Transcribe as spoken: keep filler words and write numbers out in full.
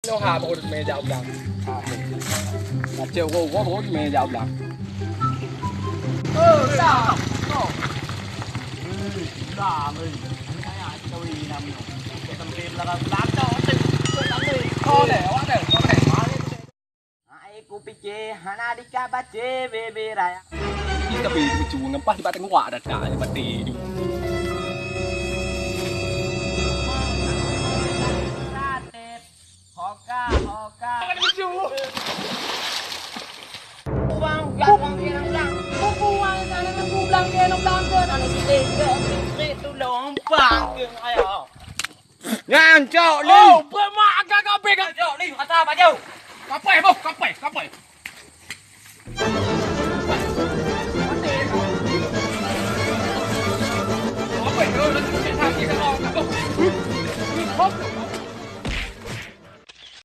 Nyoe ha baru mé jak ulang. Ha. Pacé uroe-uroe baru mé jak ulang. Oh, dah. Oh. Dah, meh. Ini kayak kita weh, namanya. Kita sampai belakang, belakang, tu. Kau deh, awak deh, kau deh. Ai kupiké hana dika bace bebe raya. Ih, tapi lucu ngon pas bak tengok dak dak baté tu. Hoka, hoka. Lucu. Buang, buang, buang, buang. Buang sana, buang, buang, buang, buang. Kalau kita ke, kita tu lompat ke, ayo. Nyan, cok, Ling. Oh, bemak agak kabeh kan. Cok, Ling, mata baju. Kapai, boh, kapai, kapai.